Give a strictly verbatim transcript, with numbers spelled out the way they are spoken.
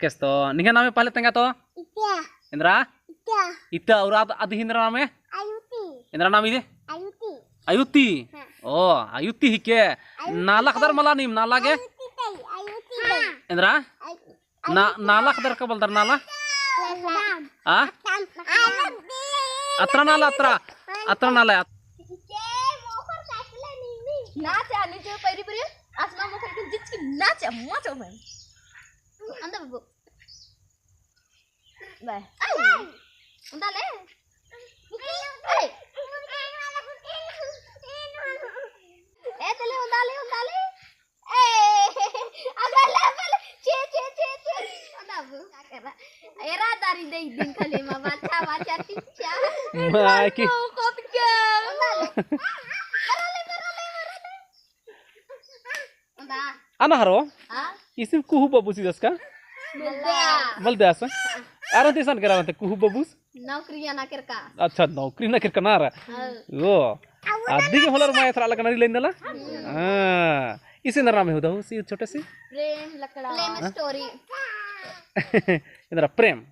केस तो, निंग्है नामे पहले तेंगा तो? इत्या। एन्दरा? इत्या। इत्या, और अद-, अदी ही एन्दरा नामे? आयुति। एन्दरा नाम इदे? आयुति। आयुति? हाँ। ओ, आयुति ही के? आयुति नाला ख़द्दर तई। मला नीम, नाला गे? आयुति तई, आयुति तई। एन्दरा? आयु-, ना-, आयुति। नाला ख़द्दर का बलदर नाला? लल्ला। आ? आयुति। अत्रा नाला, अत्रा। अत्रा नाला। नाचा, नीचे पैरी पैरी, आसमान में खड़ी जिचकी नाचा, मचा में। अंदर बाबू। बाय। उंदा ले। ए। ए, तले उंदा ले, उंदा ले। ए। अबे ले, अबे ले। चे, चे, चे, चे। उंदा बाबू, का कर रहा? एरा दारी दे दिन खाली मा बाचा, बाचा, टिच्चा। माय की। कोत के। उंदा ले। मरा ले, मरा ले, मरा ले। उंदा। अना हरो? हाँ? इसिम कुहू बबूस इदस का? मलदस। मलदस? आर अन्ते इसन केरा अन्ते कुहू बबूस? नौकरी ना केरका। अच्छा, नौकरी ना केरका ना रा। हाँ। ओ। अदी गे होलर माय थरा लगना री लेन दला? हाँ। इसी एन्दरा नाम है हुदा हो, सी छोटे सी? प्रेम लकड़ा। प्रेम हाँ? स्टोरी। एन्दरा प्रेम।